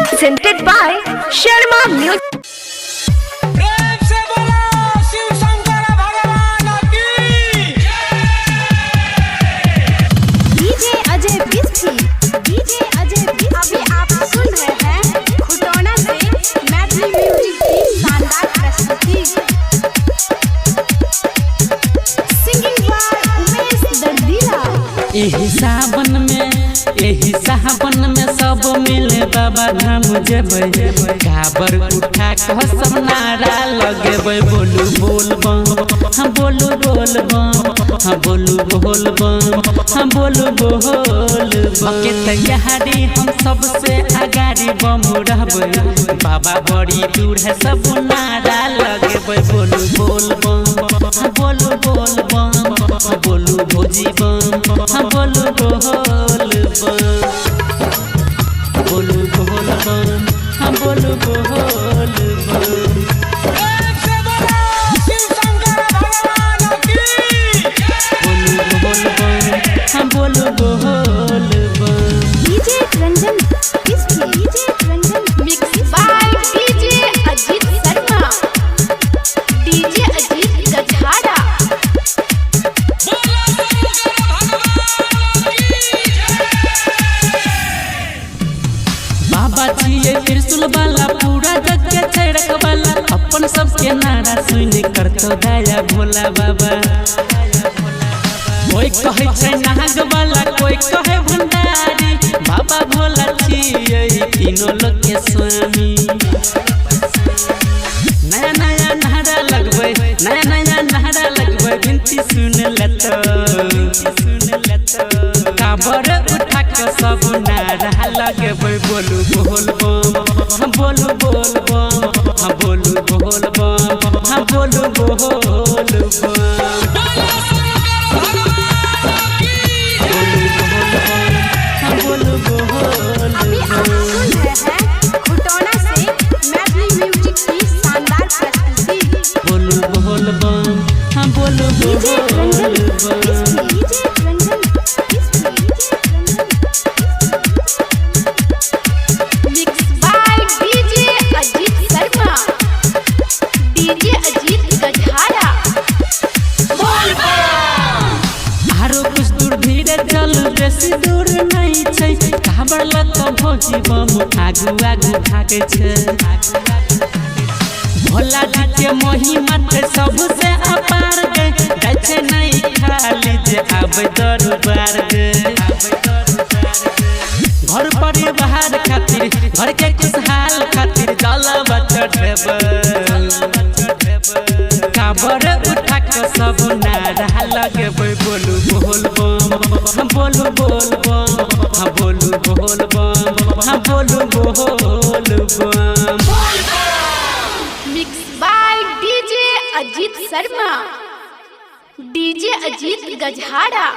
Presented by Sharma Music. प्रेम से बोलो शिव शंकर भगवान की DJ Ajay Bisti, DJ Ajay Bisti. अभी आप सुन रहे हैं खुटौना से मैथिली म्यूजिक की शानदार प्रस्तुति। Singing by Umesh Dardila. एही सावन में, एही सावन में सब मिले बाबा धाम जेबै। काबर उठा कऽ सब नारा लगेबै। बोलू बोल बम, हम बोलू बोल बम, हम बोलू बोल बम, हम बोलू बोल बम। के तैयारी हम सबसे अगाड़ी बम रहबै। बाबा बड़ी दूर है, सब नारा लगेबै। बोलू बोल बम, हम बोलू बोल बम, हम बोलू भोजी बम, हम बोलू बोल बम, बोलू बोल बम, हम बोलू बोल बम। प्रेम से बोलो शिव शंकर भगवान की। बोलू बोल बम, हम बोलू बोल बम। DJ Ranjan Bisti, DJ Ranjan mix by DJ Ajit Sharma, DJ Ajit Gajhara. बोलो शंकर भगवान की। बाबा जी त्रिशूल वाला, पूरा जग के छै रखवाला। अपन सबके नारा सुन कर तो दया भोला बाबा। कोई कहै छै नाग वाला, कोई कहै भंडारी। बाबा भोला छियै तीनों लोक के स्वामी। नया नया नारा लगबै, नया नया नारा लगबै। विनती सुन लेतो, काबर उठा के सब नारा लगबै। बोलू बोल बम, हम बोलू बोल बम, हम बोलू बोल बम, हम बोलू बोल बम। बोलो शंकर भगवान की। बोलू बोल बम, हम बोलू बोल अभी आप बम। सुन रहे हैं खुटौना से मैथिली म्यूजिक की शानदार प्रस्तुति। बोलू बोल बम, हम बोलू DJ Ranjan बोल बम। Bisti, DJ Ranjan Bisti, DJ Ranjan. Mix by DJ Ajit Sharma, DJ Ajit Gajhara. आरो कुछ दूर धीरे चल, बेसी दूर नहीं छै। काबर लग भौजी बम आगू आगू भागै छै। भोला जी के महिमा छै सबसे अपार गे। जाइ छै नहीं खाली जे आबै दरबार गे। घर परिवार खातिर, घर के खुशहाल खातिर जलवा चढ़ेबै। काबर उठा के सब नारा लगेबै। बोलू बोल बम, हम बोलू बोल बम, हम बोलू बोल बम, हम बोलू बोल बम। Mix by DJ Ajit Sharma, DJ Ajit Gajhara.